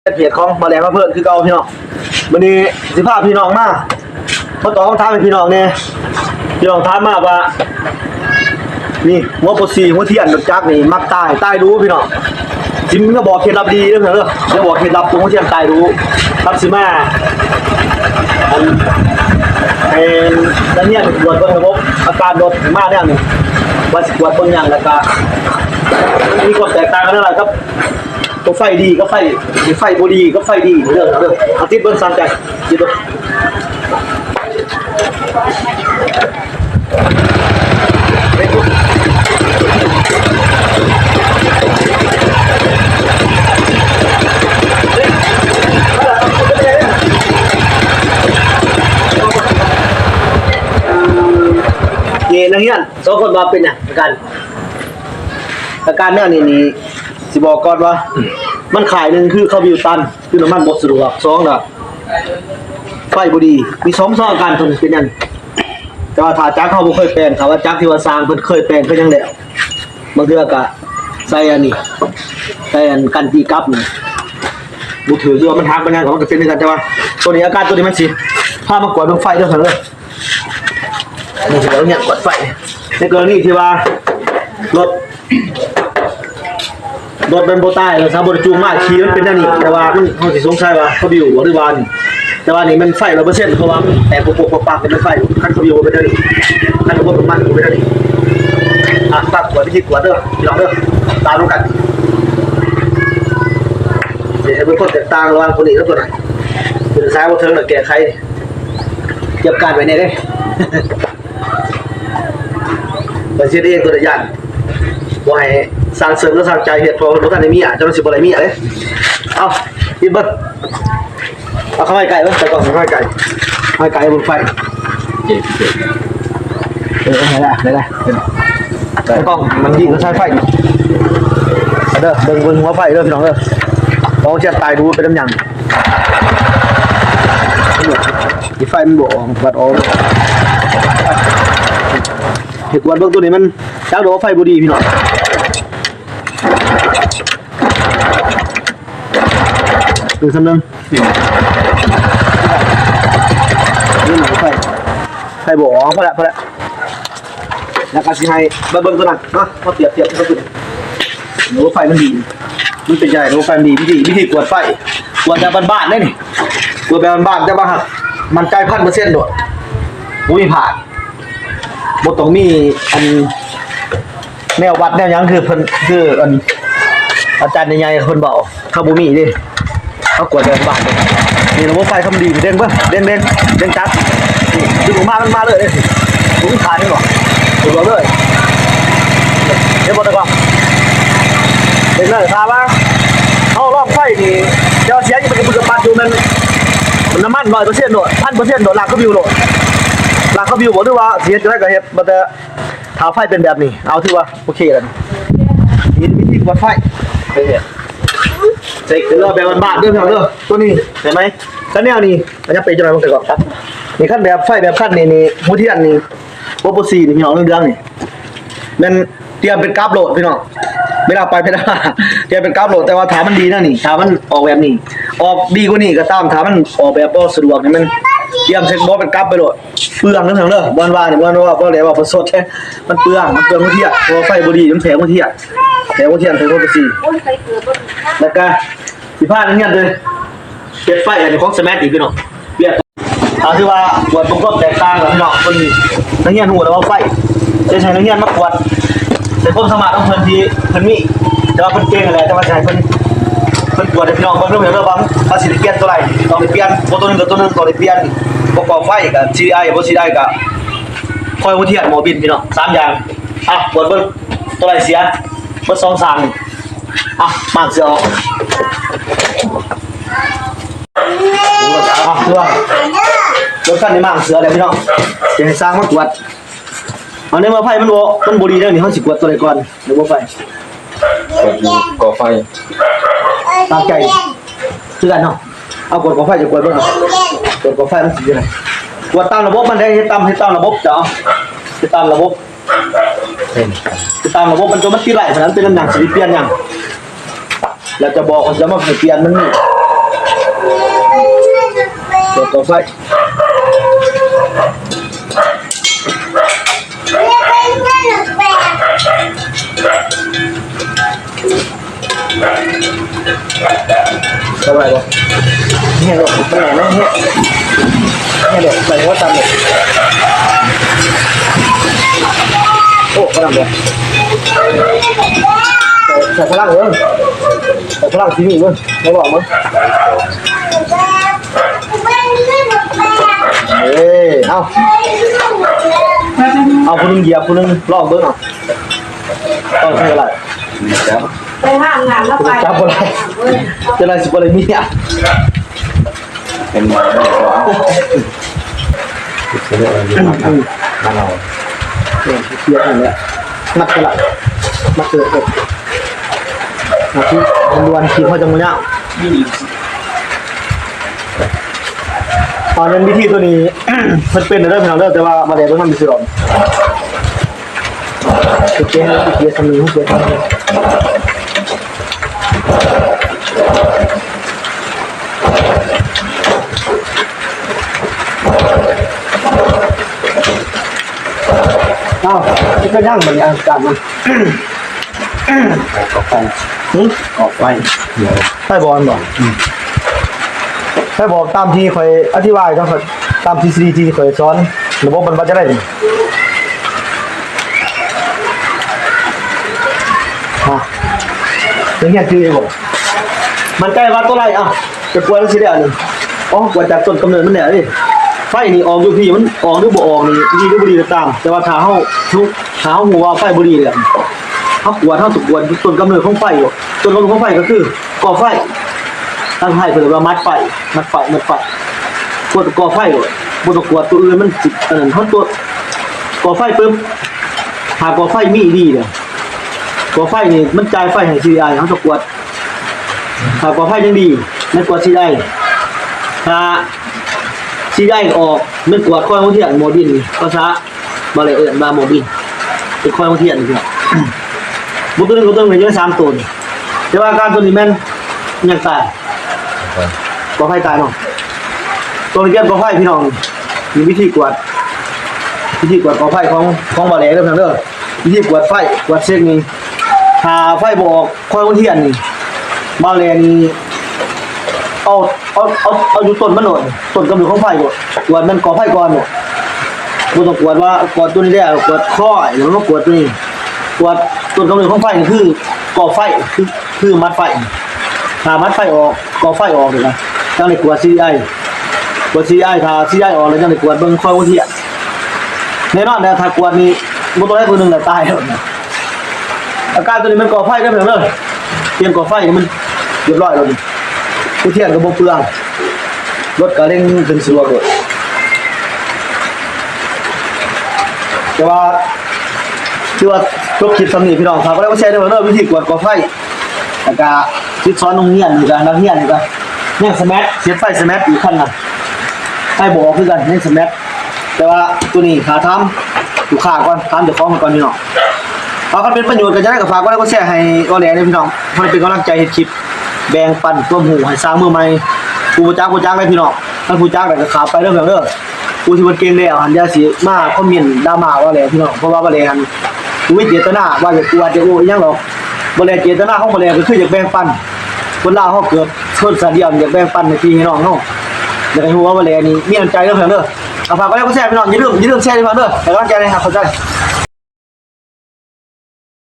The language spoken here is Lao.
ເພຈຂອງບ່າວແຫຼມລຳເພີນຄືເກົ່າພີ່ນ້ອງ. ມື້ນີ້ຊິພາພີ່ນ້ອງມາ ມາຕອບຄຳຖາມໃຫ້ພີ່ນ້ອງແດ່. ພີ່ນ້ອງຖາມມາວ່າ ນີ້ ຫົວປົກຊີ ຫົວທຽນ ລົດຈັກນີ້ມັກຕາຍ ຕາຍດຸພີ່ນ້ອງ. ຊິມາບອກເຄັດລັບດີເດີພີ່ນ້ອງເດີ ຈະບອກເຄັດລັບຕົວຫົວທຽນຕາຍດຸ ຄັບ ຊິມາ ອັນ ໃຫ້ນັກຮຽນກວດເບິ່ງລະບົບອາກາດລົດມາແນວນີ້ ວ່າຊິກວດເບິ່ງຫຍັງ ແລ້ວກະ ມັນມີຄວາມແຕກຕ່າງກັນແນວໃດກັບ ຕົວໄຟດີກັບໄຟ ໄຟບໍ່ດີກັບໄຟດີເດີ ເດີ ເອົາຕິດເບິ່ງ ສາມໃຈ ຕິດເບິ່ງ. ນີ້ນັກຮຽນສອງຄົນວ່າເປັນຫຍັງ ອາການ ອາການແນວນີ້ນີ້ ຊິບອກກ່ອນວ່າ ມັນຄ້າຍ ໜຶ່ງ ຄືຄາບິວຕັນ ຄືນ້ຳມັນບໍ່ສະດວກ, ສອງ ລະໄຟບໍ່ດີ. ມີສອງ ສອງອາການຕົວນີ້ເປັນຫຍັງ. ແຕ່ວ່າຖ້າຈັກເຮົາບໍ່ເຄີຍແປງ, ຖ້າວ່າຈັກທີ່ວ່າຊ່າງເພິ່ນເຄີຍແປງເພິ່ນຍັງແລ້ວ, ບາງເທື່ອກະໃສ່ອັນນີ້ ໃສ່ອັນກັນຕີກັບນີ້ ບໍ່ຖືກ ຫຼືວ່າມັນຫັກມັນຫຍັງກະ ມັນກະເປັນຄືກັນ. ແຕ່ວ່າໂຕນີ້ ອາການໂຕນີ້ມັນຊິພາມາກວດເບິ່ງໄຟເດີ ເດີ. ອັນນີ້ຄືເຮົາຮຽນກວດໄຟ ໃນກໍລະນີທີ່ວ່າລົດ ລົດມັນບໍ່ຕາຍ ແລ້ວຖ້າບໍ່ໄດ້ຈູງມາຂີ່ ມັນເປັນແນວນີ້. ແຕ່ວ່າມັນ ເຮົາຊິສົງໄສວ່າຄາບິວບໍ່ ຫຼືວ່າອັນນີ້. ແຕ່ວ່ານີ້ມັນໄຟຮ້ອຍເປີເຊັນ ເພາະວ່າມັນແຕກປົກໆປັກໆ ເປັນໄຟ. ຄັນຄາບິວບໍ່ເປັນແນວນີ້ ຄັນລະບົບນ້ຳມັນບໍ່ເປັນແນວນີ້. ອ່ະ ຕັດກວດ ວິທີກວດເດີພີ່ນ້ອງເດີ ຕາມນຳກັນ. ຊິໃຫ້ເບິ່ງຄວາມແຕກຕ່າງລະຫວ່າງໂຕນີ້ກັບໂຕນັ້ນ. ເປັນສາຍບໍ່ເຖິງ ແລ້ວແກ້ໄຂ ກຽບກາດໄວ້ແດ່ເດ້. ຂ້ອຍຊິເຮັດເອງ ຕົວໃດຢ້ານ ບໍ່ໃຫ້ຊ່າງເສີມ ຫຼືຊ່າງໃຈເຮັດ ເພາະວ່າເພິ່ນບໍ່ທັນໄດ້ເມຍ ເຈົ້າໜ້າຊິບໍ່ໄດ້ເມຍເດ້. ເອົາ ຕິດເບິ່ງ ເອົາເຂົ້າໃກ້ໆເບິ່ງ ໃສ່ກ້ອງເຂົ້າໃກ້ ໃຫ້ໃກ້ເບິ່ງໄຟ. ເອີ ໄດ້ລະ ໄດ້ລະ ໃສ່ກ້ອງມັນດີກວ່າສາຍໄຟນີ້ເດີ. ເບິ່ງ ເບິ່ງຫົວໄຟເດີພີ່ນ້ອງເດີ ກອງເຊຍນຕາຍດູເປັນນຳຫຍັງ. ນີ້ໄຟມັນບໍ່ອອກ ບັດອອກ. ເຮັດກວດເບິ່ງໂຕນີ້ມັນຈັກດອກໄຟບໍ່ດີພີ່ນ້ອງ. ເບິ່ງຊຳໜຶ່ງ ນີ້ ນີ້ໄຟ ໄຟບໍ່ອອກ. ພໍແລ້ວ ພໍແລ້ວ. ແລ້ວກໍຊິໃຫ້ມາເບິ່ງໂຕນັ້ນເນາະ ມາປຽບທຽບກັບໂຕນີ້. ໂອ້ ໄຟມັນດີ ມັນເປັນຈັ່ງໃດ? ໂອ້ ໄຟມັນດີ ວິທີ ວິທີກວດໄຟ ກວດແບບບ້ານໆເດ້ນີ້ ກວດແບບບ້ານໆ ແຕ່ວ່າຫາກໝັ້ນໃຈພັນເປີເຊັນໂລດ ບໍ່ມີພາດ. ບໍ່ຕ້ອງມີອັນແນວວັດແນວຫຍັງ ຄືເພິ່ນ ຄືອັນອາຈານໃຫຍ່ໆເພິ່ນເວົ້າ. ຖ້າບໍ່ມີເດ້ ເຮົາກວດແຕ່ບ້ານເດ້. ນີ້ລະບົບໄຟຄຳດີ ເດ້ງເບິ່ງ ເດ້ງ ເດ້ງ ເດ້ງຈັກ ນີ້ ດຶງອອກມາ ມັນມາເລີຍເດ້. ບໍ່ມີຂາຍແມ່ນບໍ່? ເຫັນບໍ່ເລີຍ ເຫັນບໍ່ຕາກ້ອງ? ເດ້ງເລີຍ. ຖ້າວ່າເຮົາລອງໄຟນີ້ ແຕ່ວ່າເສຍຢູ່ ມັນກະປຶກກະປັດຢູ່ ແມ່ນນ້ຳມັນຮ້ອຍເປີເຊັນໂລດ ພັນເປີເຊັນໂລດ ລ້າງຄາບິວໂລດ ລ້າງຄາບິວບໍ່ ຫຼືວ່າຊິເຮັດຈັ່ງໃດກະເຮັດ ບໍ່ແຕ່ ຖ້າໄຟເປັນແບບນີ້ ເອົາ ຖືວ່າໂອເຄແລ້ວນີ້. ມີວິທີກວດໄຟ ເຮັດ ເຊັກເດີ ແບບບ້ານໆເດີພີ່ນ້ອງເດີ. ໂຕນີ້ເຫັນໄໝ ຄັນແນວນີ້ ອັນນີ້ເປັນຈັ່ງໃດເບິ່ງໃສ່ກ່ອນ. ນີ້ຄັນແບບໄຟແບບຄັນນີ້ນີ້ ຫົວທຽນນີ້ ຫົວປົກຊີນີ້ພີ່ນ້ອງ ເຫຼືອງໆນີ້ ແມ່ນຕຽມເປັນກັບໂລດພີ່ນ້ອງ ເວລາໄປເວລາມາ ຕຽມເປັນກັບໂລດ. ແຕ່ວ່າຖ້າມັນດີແນວນີ້ ຖ້າມັນອອກແບບນີ້ ອອກດີກວ່ານີ້ກະຕາມ ຖ້າມັນອອກແບບບໍ່ສະດວກນີ້ ແມ່ນຕຽມເຊັກບໍ່ເປັນກັບໄປໂລດ. ເປືອງເດີພີ່ນ້ອງເດີ ບໍ່ແມ່ນວ່ານີ້ ບໍ່ແມ່ນວ່າ ບໍ່ໄດ້ເວົ້າປະຊົດເດ້ ມັນເປືອງ ມັນເປືອງຫົວທຽນ ເພາະວ່າໄຟບໍ່ດີ ມັນແພງຫົວທຽນ ແພງຫົວທຽນ ແພງຫົວກະສີ. ແລ້ວກະຊິພານັກຮຽນເດີ ເຮັດໄຟອັນຂອງສະແມັດອີກພີ່ນ້ອງ ວຽກ ອ່າ ຖືວ່າກວດເບິ່ງຄວາມແຕກຕ່າງກັນພີ່ນ້ອງ. ເພິ່ນ ນັກຮຽນຮູ້ແລ້ວວ່າໄຟ ຈະໃຫ້ນັກຮຽນມາກວດ ໃສ່ຄວາມສາມາດຂອງເພິ່ນທີ່ເພິ່ນມີ ແຕ່ວ່າເພິ່ນເກັ່ງຫັ້ນແຫຼະ ແຕ່ວ່າຈະໃຫ້ເພິ່ນ ເພິ່ນກວດໃຫ້ພີ່ນ້ອງເບິ່ງເດີ ເພິ່ນວ່າເບິ່ງວ່າຊິໄດ້ປ່ຽນຕົວໃດ ຕ້ອງໄດ້ປ່ຽນ ບໍ່ຕົວໜຶ່ງກໍຕົວໜຶ່ງຕ້ອງໄດ້ປ່ຽນ. ປະກອບໄຟກໍ ຊີດີໄອ ບໍ່ ຊີດີໄອ ກໍຄອຍຫົວທຽນ ໝໍ້ບິນ ພີ່ນ້ອງ ສາມຢ່າງ. ອ່ະ ກວດເບິ່ງ ຕົວໃດເສຍ ເບິດສອງສາມນີ້. ອ່ະ ມ້າງເສື້ອອອກ ອ່ະ ຄືວ່າລົດຄັນນີ້ມ້າງເສື້ອແລ້ວພີ່ນ້ອງ ຊິໃຫ້ຊ່າງມາກວດ. ອັນນີ້ວ່າໄຟມັນບໍ່ ມັນບໍ່ດີແລ້ວນີ້ ເຮົາຊິກວດຕົວໃດກ່ອນ? ລະບົບໄຟ ກວດຢູ່ກໍໄຟ ຕາມໃຈຄືກັນເນາະ. ເອົາກວດກໍໄຟ ຈະກວດເບິ່ງ ເອົາກວດກໍໄຟມັນຊິຢູ່ໃນ ກວດຕາມລະບົບມັນເດ້ ເຮັດຕາມ ເຮັດຕາມລະບົບ ເຈົ້າ ເຮັດຕາມລະບົບ ເຮັດຕາມລະບົບມັນ ຕົວມັນຕິດໄວ້ ເທົ່ານັ້ນ ເປັນນຳຫຍັງ ຊິໄດ້ປ່ຽນຫຍັງ ແລ້ວຈະບອກ ຈະມາໃຫ້ປ່ຽນມັນມີ ເປີດກອງໄຟ ສະບາຍບໍ່? ແຮງບໍ່? ແຮງບໍ່? ແຮງບໍ່? ໃສ່ຫົວຕຳເລີຍ. ໂອ້ ກະດຳເລີຍ. ໃສ່ພະລັງເບິ່ງ ໃສ່ພະລັງທີ່ມີເບິ່ງ ໃນບອກເບິ່ງ. ເອີ ເອົາ ເອົາຜູ້ໜຶ່ງຢຽບ ຜູ້ໜຶ່ງລອງເບິ່ງເອົາ. ຕ້ອງໃຫ້ຫຼາຍ ຈັບ ໄປຫ້າງນ້ຳແລ້ວໄປ ຈັບບໍ່ໄດ້ ຈະໄດ້ຊິບໍ່ໄດ້ເມຍ ເປັນໝໍ ມາເອົາ ເອີ ເຮັດວຽກນັ້ນແຫຼະ ມັດໄປລະ ມັດເກີດ ມັດທີ່ລວນ ຄີບເຮົາຈັ່ງບໍ່ຍາວ. ຕອນນັ້ນວິທີຕົວນີ້ ເພິ່ນເປັນແລ້ວເດີ ພີ່ນ້ອງເດີ ແຕ່ວ່າບໍ່ໄດ້ເບິ່ງນຳຊື່ໆດອກ. ໂອເຄ ໂອເຄ ສຳເລັດ ໂອເຄ ເອົາ ເປັນຫຍັງບັດນີ້ ອາການມັນ ອອກໄຟ ຫຶ? ອອກໄຟ ໄຟບໍ່ ບໍ່ ອືມ ໄຟບໍ່ ຕາມທີ່ຂ້ອຍອະທິບາຍເນາະ ຕາມທິດສະດີທີ່ຂ້ອຍສອນ ລະບົບມັນວ່າຈະໄດ້ ຮະ ຍັງຮຽນຈື່ຢູ່ບໍ່? ໝັ້ນໃຈວ່າຕົວໄລ່ ເອົ້າ ຈະກວດຈັ່ງຊີ້ແລ້ວນີ້ ອໍ ກວດຈາກຕົ້ນກຳເນີດມັນແລ້ວເດ້. ໄຟນີ້ອອກຢູ່ພີ້ ມັນອອກຫຼືບໍ່ອອກນີ້ ດີຫຼືບໍ່ດີກໍຕາມ ແຕ່ວ່າຖ້າເຮົາ ຖ້າເຮົາຮູ້ວ່າໄຟບໍ່ດີແລ້ວ ເຮົາກວດ ເຮົາຕ້ອງກວດຕົ້ນກຳເນີດຂອງໄຟໂລດ. ຕົ້ນກຳເນີດຂອງໄຟກໍຄື ກໍໄຟ ທາງໄທເພິ່ນເອີ້ນວ່າໝັດໄຟ ໝັດໄຟ ໝັດໄຟ ກວດກໍໄຟໂລດ ບໍ່ຕ້ອງກວດຕົວອື່ນ ມັນຊິອັນນັ້ນ ເຮົາຕົວະກໍໄຟປຶບ ຖ້າກໍໄຟມີອີ່ຫຼີເດ້ ກໍໄຟນີ້ມັນຈ່າຍໄຟໃຫ້ ຊີດີໄອ ເຮົາຕ້ອງກວດ ຖ້າກໍໄຟຍັງດີ ແມ່ນກວດ ຊີດີໄອ ຖ້າ ຊີດີໄອ ອອກ ແມ່ນກວດຄອຍຫົວທຽນ ໝໍ້ດິນ ພາສາ ບາເລເອີ້ນວ່າໝໍ້ບິນ ເປັນຄອຍມັນທຽນນີ້ພີ່ນ້ອງ ບໍ່ຕົວໜຶ່ງກໍຕົວໜຶ່ງຢູ່ໃນສາມໂຕນີ້ ແຕ່ວ່າອາການຕົວນີ້ແມ່ນຫຍັງຕາຍ ກໍໄຟຕາຍເນາະ ຕົວນີ້ກຽມກໍໄຟພີ່ນ້ອງ ມີວິທີກວດ ວິທີກວດກໍໄຟຂອງ ຂອງບາເລເດີພີ່ນ້ອງເດີ ວິທີກວດໄຟ ກວດເຊັກນີ້ ຖ້າໄຟບໍ່ອອກ ຄອຍມັນທຽນນີ້ ບາເລນີ້ ເອົາ ເອົາ ເອົາ ເອົາຢູ່ຕົ້ນມັນໂລດ ຕົ້ນກຳເນີດຂອງໄຟໂລດ ກວດແມ່ນກໍໄຟກ່ອນໂລດ ບໍ່ຕ້ອງກວດວ່າກວດຕົວນີ້ແລ້ວ ກວດຄອຍ ແລ້ວມາກວດຕົວນີ້ ກວດຕົ້ນກຳເນີດຂອງໄຟນີ້ຄືກໍໄຟ ຄື ຄືໝັດໄຟ ຖ້າໝັດໄຟອອກ ກໍໄຟອອກນີ້ນະ ຈັ່ງໄດ້ກວດ ຊີດີໄອ ກວດ ຊີດີໄອ ຖ້າ ຊີດີໄອ ອອກແລ້ວຈັ່ງໄດ້ກວດເບິ່ງຄອຍຫົວທຽນ ແນ່ນອນແລ້ວ ຖ້າກວດນີ້ບໍ່ຕົວໃດຕົວໜຶ່ງນະຕາຍໂລດນະ. ອາການຕົວນີ້ແມ່ນກໍໄຟເດີພີ່ນ້ອງເດີ ຕຽມກໍໄຟນີ້ມັນຮຽບຮ້ອຍແລ້ວນີ້ ຫົວທຽນກໍບໍ່ເປືອງ ລົດກໍເລັ່ງຂຶ້ນສະດວກໂລດ ແຕ່ວ່າ ຖືວ່າຈົບຄລິບສ່ຳນີ້ພີ່ນ້ອງ ຝາກກົດໄລກົດແຊເດີພີ່ນ້ອງເດີ ວິທີກວດກໍໄຟ ແລ້ວກະສິດສອນໂຮງຮຽນນີ້ກະ ນັກຮຽນນີ້ກະຍັງສະແມັດ ເຮັດໄຟສະແມັດອີກຄັນນະ ໄຟບໍ່ອອກຄືກັນ ຍັງສະແມັດ ແຕ່ວ່າໂຕນີ້ຖ້າຖາມລູກຄ້າກ່ອນ ຖາມເຈົ້າຂອງເພິ່ນກ່ອນພີ່ນ້ອງ ເອົາ ຄັນເປັນປະໂຫຍດກໍຈັ່ງໃດກໍຝາກກົດໄລກົດແຊໃຫ້ເບົາແຫຼເດີພີ່ນ້ອງ ເພື່ອເປັນກຳລັງໃຈເຮັດຄລິບ ແບ່ງປັນຄວາມຮູ້ໃຫ້ຊ່າງມືໃໝ່ ຜູ້ບໍ່ຈັກບໍ່ຈັກເດີພີ່ນ້ອງ ຄັນຜູ້ຈັກແລ້ວກໍຂ້າມໄປເດີພີ່ນ້ອງເດີ ຜູ້ທີ່ເພິ່ນເກັ່ງແລ້ວຫັ້ນຢ່າຊິມາຄອມເມັນດຣາມາເບົາແຫຼພີ່ນ້ອງ ເພາະວ່າເບົາແຫຼຫັ້ນບໍ່ມີເຈດຕະນາວ່າຈະກວດຈະໂອ້ອີ່ຫຍັງດອກ ເບົາແຫຼເຈດຕະນາຂອງເບົາແຫຼກໍຄືຢາກແບ່ງປັນ ຄົນລາວເຮົາເກີດຊົນຊາດດຽວ ຢາກແບ່ງປັນໃຫ້ພີ່ໃຫ້ນ້ອງເຮົາ ຢາກໃຫ້ຮູ້ວ່າເບົາແຫຼນີ້ມີນ້ຳໃຈເດີພີ່ນ້ອງເດີ ເອົາ ຝາກກົດໄລກົດແຊພີ່ນ້ອງ ຢ່າລືມ ຢ່າລືມແຊເດີພີ່ນ້ອງເດີ ໃຫ້ກຳລັງໃຈແດ່ ເຂົ້າໃຈ.